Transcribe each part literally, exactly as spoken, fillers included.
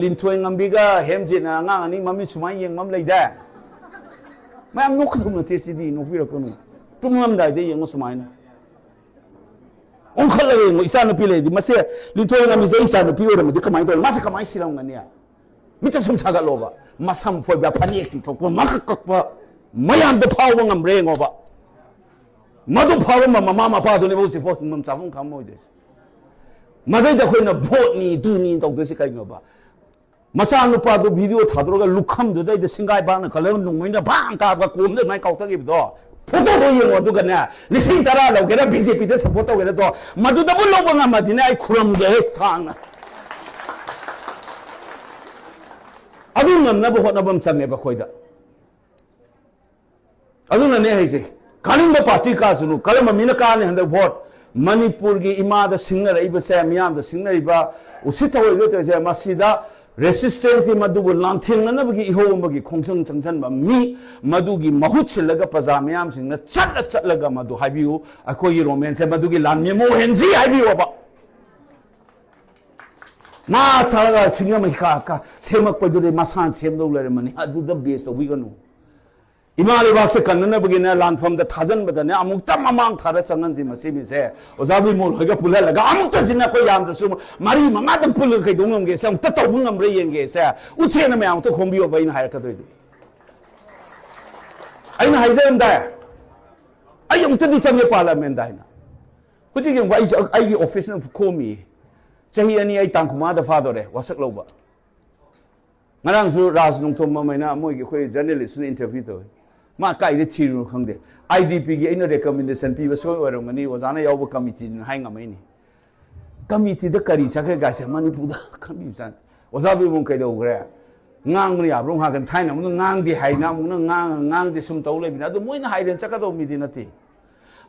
ꯂꯤꯟꯊꯣꯏ ꯉꯝꯕꯤꯒ ꯍꯦꯝꯖꯤꯠꯅ ꯑꯉꯥꯡ ꯑꯅꯤ ꯃꯃꯤꯠ ꯁꯨꯃꯥꯏꯅ ꯌꯦꯡꯕ ꯑꯃ ꯂꯩꯗꯥꯏ? ꯃꯌꯥꯝ ꯅꯣꯛꯀꯗꯧ ꯅꯠꯇꯦ ꯁꯤꯗꯤ, ꯅꯣꯛꯄꯤꯔꯛꯀꯅꯨ꯫ ꯇꯨꯝꯂꯝꯗꯥꯏꯗ ꯌꯦꯡꯉꯨ ꯁꯨꯃꯥꯏꯅ꯫ ꯑꯣꯟꯈꯠꯂꯒ ꯌꯦꯡꯉꯨ, ꯏꯆꯥꯅꯨꯄꯤ ꯂꯩꯔꯗꯤ, ꯃꯁꯦ ꯂꯤꯟꯊꯣꯏ ꯉꯝꯕꯤꯁꯦ ꯑꯩ ꯏꯆꯥꯅꯨꯄꯤ ꯑꯣꯏꯔꯝꯃꯗꯤ ꯀꯃꯥꯏꯅ ꯇꯧꯔꯤ? ꯃꯥꯁꯦ ꯀꯃꯥꯏꯅ ꯁꯤꯔꯝꯒꯅꯤ? ꯃꯤꯠꯇ ꯁꯨꯝ ꯊꯥꯒꯠꯂꯣꯕ, ꯃꯁꯝ ꯐꯣꯏꯕ, ꯐꯅꯦꯛ ꯆꯤꯡꯊꯣꯛꯄ, ꯃꯀꯛ ꯀꯛꯄ, ꯃꯌꯥꯝꯗ ꯐꯥꯎꯕ ꯉꯝꯕ꯭ꯔꯥ ꯌꯦꯡꯉꯣꯕ꯫ ꯃꯗꯨ ꯐꯥꯎꯔꯝꯕ ꯃꯃꯥ ꯃꯄꯥꯗꯨꯅꯦꯕ ꯍꯧꯖꯤꯛꯐꯥꯎ ꯍꯤꯡꯐꯝ ꯆꯥꯐꯝ ꯈꯪꯉꯝꯃꯣꯏꯗꯣꯏꯁꯦ꯫ ꯃꯗꯩꯗ ꯑꯩꯈꯣꯏꯅ ꯚꯣꯠꯅꯤ, ꯗꯨꯅꯤ ꯇꯧꯗꯣꯏꯁꯤ ꯀꯩꯅꯣꯕ? ꯃꯆꯥꯅꯨꯄꯥꯗꯨ ꯚꯤꯗꯤꯑꯣ ꯊꯥꯗꯣꯔꯒ ꯂꯨꯈꯝꯗꯨꯗꯩꯗ ꯁꯤꯡꯒꯥꯏ ꯕꯥꯛꯅ ꯈꯜꯂꯒ ꯅꯣꯡꯃꯩꯅ ꯚꯥꯡ ꯀꯥꯞꯄꯒ ꯀꯣꯝꯗ ꯑꯗꯨꯃꯥꯏꯅ ꯀꯥꯎꯊꯈꯤꯕꯗꯣ, ꯐꯣꯇꯣꯗꯣ ꯌꯦꯡꯉꯣ꯫ ꯑꯗꯨꯒꯅꯦ, ꯂꯤꯁꯤꯡ ꯇꯔꯥ ꯂꯧꯒꯦꯔꯥ, ꯕꯤ ꯖꯦ ꯄꯤꯗ ꯁꯞꯄꯣꯔꯠ ꯇꯧꯒꯦꯔꯥ ꯇꯣ, ꯃꯗꯨꯗꯕꯨ ꯂꯧꯕ ꯉꯝꯃꯗꯤꯅꯦ, ꯑꯩ ꯈꯨꯔꯝꯒꯦ ꯍꯦ ꯁꯥꯡꯅ꯫ ꯑꯗꯨ ꯉꯝꯅꯕ ꯍꯣꯠꯅꯕ ꯑꯃ ꯆꯪꯉꯦꯕ ꯑꯩꯈꯣꯏꯗ꯫ ꯑꯗꯨꯅꯅꯦ ꯍꯥꯏꯁꯦ, ꯀꯥꯅꯤꯡꯕ ꯄꯥꯔꯇꯤ ꯀꯥꯁꯅꯨ, ꯀꯔꯝꯕ ꯃꯤꯅ ꯀꯥꯅꯤ ꯍꯟꯗꯛ ꯚꯣꯠ? ꯃꯅꯤꯄꯨꯔꯒꯤ ꯏꯃꯥꯗ ꯁꯤꯡꯅꯔꯛꯏꯕꯁꯦ, ꯃꯤꯌꯥꯝꯗ ꯁꯤꯡꯅꯔꯤꯕ, ꯎꯁꯤꯠ ꯊꯑꯣꯏꯗ ꯇꯧꯔꯤꯁꯦ, ꯃꯁꯤꯗ ꯔꯦꯁꯤꯁꯇꯦꯟꯁꯁꯤ, ꯃꯗꯨꯕꯨ ꯂꯥꯟꯊꯦꯡꯅꯅꯕꯒꯤ ꯏꯍꯧ ꯑꯃꯒꯤ ꯈꯣꯡꯖꯪ ꯆꯪꯁꯤꯟꯕ ꯃꯤ, ꯃꯗꯨꯒꯤ ꯃꯍꯨꯠ ꯁꯤꯜꯂꯒ ꯄ꯭ꯔꯖꯥ ꯃꯤꯌꯥꯝꯁꯤꯡꯅ ꯆꯠꯂ ꯆꯠꯂꯒ ꯃꯗꯨ ꯍꯥꯏꯕꯤꯌꯨ꯫ ꯑꯩꯈꯣꯏꯒꯤ ꯔꯣꯃꯦꯟꯁꯦ ꯃꯗꯨꯒꯤ ꯂꯥꯟꯃꯤ ꯑꯃ ꯑꯣꯏꯍꯟꯁꯤ ꯍꯥꯏꯕꯤꯌꯣꯕ꯫ ꯃꯥ ꯊꯥꯔꯒ ꯁꯤꯡꯅꯃꯩ ꯀꯥ ꯀꯥ ꯁꯦꯝꯃꯛꯄꯗꯨꯗꯤ ꯃꯁꯥꯅ ꯁꯦꯝꯗꯧ ꯂꯩꯔꯝꯃꯅꯤ, ꯑꯗꯨꯗ ꯕꯦꯁ ꯇꯧꯕꯤꯒꯅꯨ꯫ ꯏꯃꯥ ꯂꯩꯕꯥꯛꯁꯦ ꯀꯟꯅꯅꯕꯒꯤꯅꯦ, ꯂꯥꯟꯐꯝꯗ ꯊꯥꯖꯤꯟꯕꯗꯅꯦ, ꯑꯃꯨꯛꯇ ꯃꯃꯥꯡ ꯊꯥꯔ ꯆꯪꯍꯟꯁꯤ ꯃꯁꯤ ꯃꯤꯁꯦ꯫ ꯑꯣꯖꯥ ꯕꯤꯃꯣꯜ ꯍꯣꯏꯒ ꯄꯨꯜꯍꯜꯂꯒ ꯑꯃꯨꯛꯇꯁꯤꯅ ꯑꯩꯈꯣꯏ ꯌꯥꯝꯗ꯭ꯔꯁꯨ ꯃꯔꯤ ꯃꯉꯥꯗꯪ ꯄꯨꯜꯂꯒ ꯀꯩꯗꯧ ꯉꯝꯒꯦꯁꯦ, ꯑꯃꯨꯛꯇ ꯇꯧꯕ ꯉꯝꯕ꯭ꯔꯥ ꯌꯦꯡꯒꯦꯁꯦ꯫ ꯎꯆꯦꯅ ꯃꯌꯥꯝ ꯑꯃꯨꯛꯇ ꯈꯣꯝꯕꯤꯌꯣꯕ ꯑꯩꯅ ꯍꯥꯏꯔꯛꯀꯗꯣꯏꯗꯤ꯫ ꯑꯩꯅ ꯍꯥꯏꯖꯔꯝꯗꯥꯏ, ꯑꯩ ꯑꯃꯨꯛꯇꯗꯤ ꯆꯪꯉꯦ ꯄꯥꯔꯂꯃꯦꯟꯗ ꯍꯥꯏꯅ꯫ ꯍꯧꯖꯤꯛ ꯌꯦꯡꯕ, ꯑꯩ, ꯑꯩꯒꯤ ꯑꯣꯐꯤꯁꯅ ꯈꯣꯝꯃꯤ꯫ ꯆꯍꯤ ꯑꯅꯤ ꯑꯩ ꯇꯥꯡ ꯀꯨꯟꯃꯉꯥꯗ ꯐꯥꯗꯣꯔꯦ ꯋꯥꯁꯛ ꯂꯧꯕ꯫ ꯉꯔꯥꯡꯁꯨ ꯔꯥꯖ ꯅꯣꯡꯊꯣꯝꯕꯝ ꯍꯥꯏꯅ ꯃꯣꯏꯒꯤ ꯑꯩꯈꯣꯏ ꯖꯔꯅꯦꯂꯤꯁꯇꯨꯅ ꯏꯟꯇꯔꯚ꯭ꯌꯨ ꯇꯧꯋꯤ꯫ ꯃꯥ ꯀꯥꯏꯗ ꯊꯤꯔꯨꯅꯣ ꯈꯪꯗꯦ꯫ ꯑꯥꯏ ꯗꯤ ꯄꯤꯒꯤ ꯑꯩꯅ ꯔꯦꯀꯃꯦꯟꯗꯦꯁꯟ ꯄꯤꯕ ꯁꯣꯏ ꯑꯣꯏꯔꯝꯒꯅꯤ, ꯑꯣꯖꯥꯅ ꯌꯥꯎꯕ ꯀꯃꯤꯇꯤꯗꯨꯅ ꯍꯥꯏ ꯉꯝꯃꯛꯏꯅꯤ꯫ ꯀꯃꯤꯇꯤꯗ ꯀꯔꯤ ꯆꯠꯈ꯭ꯔꯦ ꯒꯥꯏꯁꯦ ꯃꯅꯤꯄꯨꯔꯗ ꯈꯪꯕꯤꯕꯖꯥꯠꯅꯤ꯫ ꯑꯣꯖꯥ ꯕꯤꯃꯣꯜ ꯀꯩꯗꯧꯈ꯭ꯔꯦ? ꯉꯥꯡꯕꯅ ꯌꯥꯕ꯭ꯔꯣ? ꯉꯥꯏꯍꯥꯛꯇꯪ ꯊꯥꯏꯅ ꯑꯃꯨꯛꯅ ꯉꯥꯡꯗꯦ ꯍꯥꯏꯅ ꯑꯃꯨꯛꯅ ꯉꯥꯡ-, ꯉꯥꯡꯗꯦ ꯁꯨꯝ ꯇꯧ ꯂꯩꯕꯅꯤ꯫ ꯑꯗꯨ ꯃꯣꯏꯅ ꯍꯥꯏꯔꯦꯅ ꯆꯠꯀꯗꯧꯕ ꯃꯤꯗꯤ ꯅꯠꯇꯦ꯫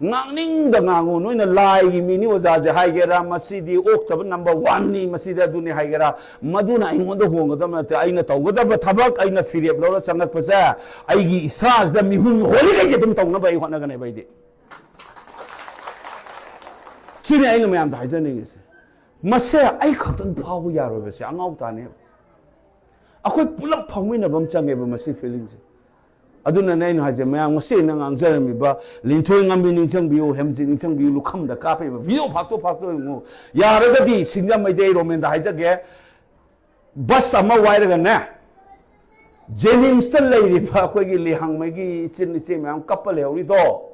ꯉꯥꯡꯅꯤꯡꯗ ꯉꯥꯡꯉꯨ꯫ ꯅꯣꯏꯅ ꯂꯥꯏꯒꯤ ꯃꯤꯅꯤ ꯑꯣꯖꯥꯁꯦ ꯍꯥꯏꯒꯦꯔꯥ, ꯃꯁꯤꯗꯤ ꯑꯣꯛꯇꯕ ꯅꯝꯕꯔ ꯋꯥꯟꯅꯤ, ꯃꯁꯤꯗꯤ ꯑꯗꯨꯅꯤ ꯍꯥꯏꯒꯦꯔꯥ, ꯃꯗꯨꯅ ꯑꯩꯉꯣꯟꯗ ꯍꯣꯡꯒꯗꯕ ꯅꯠꯇꯦ꯫ ꯑꯩꯅ ꯇꯧꯒꯗꯕ ꯊꯕꯛ, ꯑꯩꯅ ꯐꯤꯔꯦꯞ ꯂꯧꯔ ꯆꯪꯉꯛꯄꯁꯦ, ꯑꯩꯒꯤ ꯏꯁꯥꯁꯤꯗ ꯃꯤꯍꯨꯟ ꯍꯣꯜꯂꯤꯈꯩꯗꯤ ꯑꯗꯨꯝ ꯇꯧꯅꯕ ꯑꯩ ꯍꯣꯠꯅꯒꯅꯦꯕ ꯑꯩꯗꯤ꯫ ꯁꯤꯅꯤ ꯑꯩꯅ ꯃꯌꯥꯝꯗ ꯍꯥꯏꯖꯅꯤꯡꯉꯤꯁꯦ꯫ ꯃꯁꯦ ꯑꯩ ꯈꯛꯇꯪ ꯐꯥꯎꯕ ꯌꯥꯔꯣꯏꯕꯁꯦ, ꯑꯉꯥꯎ ꯇꯥꯅꯦꯕ꯫ ꯑꯩꯈꯣꯏ ꯄꯨꯂꯞ ꯐꯥꯎꯃꯤꯟꯅꯕ ꯑꯃ ꯆꯪꯉꯦꯕ ꯃꯁꯤ ꯐꯤꯂꯤꯡꯁꯦ꯫ ꯑꯗꯨꯅꯅꯦ ꯑꯩꯅ ꯍꯥꯏꯁꯦ, ꯃꯌꯥꯝ ꯉꯁꯤ ꯑꯩꯅ ꯉꯥꯡꯖꯔꯝꯃꯤꯕ ꯂꯤꯟꯊꯣꯏ ꯉꯝꯕꯤ ꯅꯤꯡꯁꯤꯡꯕꯤꯌꯨ, ꯍꯦꯝꯖꯤꯠ ꯅꯤꯡꯁꯤꯡꯕꯤꯌꯨ, ꯂꯨꯈꯝꯗ ꯀꯥꯞꯄꯤꯕ ꯚꯤꯗꯤꯑꯣ ꯐꯥꯛꯇꯣꯛ ꯐꯥꯛꯇꯣꯛ ꯌꯦꯡꯉꯨ꯫ ꯌꯥꯔꯒꯗꯤ ꯁꯤꯡꯖꯃꯩꯗ ꯑꯩ ꯔꯣꯃꯦꯟꯗ ꯍꯥꯏꯖꯒꯦ, ꯕꯁ ꯑꯃ ꯋꯥꯏꯔꯒꯅꯦ, ꯖꯦꯅꯤꯝꯁꯇ ꯂꯩꯔꯤꯕ ꯑꯩꯈꯣꯏꯒꯤ ꯂꯤꯍꯥꯡꯃꯩꯒꯤ ꯏꯆꯤꯟ ꯏꯆꯦ ꯃꯌꯥꯝ ꯀꯞꯄ ꯂꯩꯍꯧꯔꯤꯗꯣ,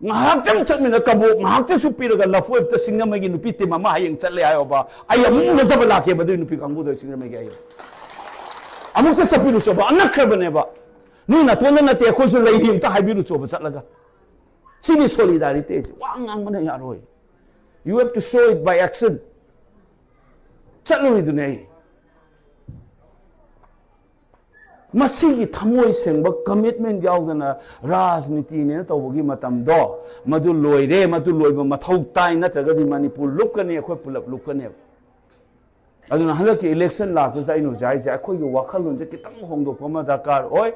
ꯉꯥꯏꯍꯥꯛꯇꯪ ꯆꯠꯃꯤꯟꯅ ꯀꯕꯣꯛ ꯉꯥꯏꯍꯥꯛꯇꯪꯁꯨ ꯄꯤꯔꯒ ꯂꯐꯣꯏꯕꯇ ꯁꯤꯡꯖꯃꯩꯒꯤ ꯅꯨꯄꯤ ꯇꯤꯝ ꯑꯃ ꯍꯌꯦꯡ ꯆꯠꯂꯦ ꯍꯥꯏꯌꯣꯕ꯫ ꯑꯩ ꯑꯃꯨꯛ ꯎꯅꯖꯕ ꯂꯥꯛꯀꯦꯕ ꯑꯗꯨꯏ ꯅꯨꯄꯤ ꯀꯥꯡꯕꯨꯗꯣ ꯁꯤꯡꯖꯃꯩꯒꯤ꯫ ꯑꯩ ꯑꯃꯨꯛ ꯆꯠ ꯆꯠꯄꯤꯔꯨꯆꯣꯕ, ꯑꯅꯛꯈ꯭ꯔꯕꯅꯦꯕ꯫ ꯅꯣꯏ ꯅꯥꯇꯣꯟꯗ ꯅꯠꯇꯦ, ꯑꯩꯈꯣꯏꯁꯨ ꯂꯩꯔꯤ, ꯑꯝꯇ ꯍꯥꯏꯕꯤꯔꯨꯆꯣꯕ ꯆꯠꯂꯒ꯫ ꯁꯤꯅꯤ solidarity ꯁꯤ꯫ ꯋꯥ ꯉꯥꯡꯕꯅ ꯌꯥꯔꯣꯏ꯫ You have to show it by action. ꯆꯠꯂꯨꯔꯤꯗꯨꯅꯦ ꯑꯩ꯫ ꯃꯁꯤꯒꯤ ꯊꯃꯣꯏ ꯁꯦꯡꯕ commitment ꯌꯥꯎꯗꯅ ꯔꯥꯖꯅꯤꯇꯤꯅꯦꯅ ꯇꯧꯕꯒꯤ ꯃꯇꯝꯗꯣ, ꯃꯗꯨ ꯂꯣꯏꯔꯦ꯫ ꯃꯗꯨ ꯂꯣꯏꯕ ꯃꯊꯧ ꯇꯥꯏ, ꯅꯠꯇ꯭ꯔꯒꯗꯤ ꯃꯅꯤꯄꯨꯔ ꯂꯨꯞꯀꯅꯤ, ꯑꯩꯈꯣꯏ ꯄꯨꯂꯞ ꯂꯨꯞꯀꯅꯦꯕ꯫ ꯑꯗꯨꯅ ꯍꯟꯗꯛꯀꯤ election ꯂꯥꯛꯄꯁꯤꯗ ꯑꯩꯅ ꯍꯧꯖꯤꯛ ꯍꯥꯏꯁꯦ, ꯑꯩꯈꯣꯏꯒꯤ ꯋꯥꯈꯜꯂꯣꯟꯁꯦ ꯈꯤꯇꯪ ꯍꯣꯡꯗꯣꯛꯄ ꯑꯃ ꯗꯔꯀꯥꯔ ꯑꯣꯏ꯫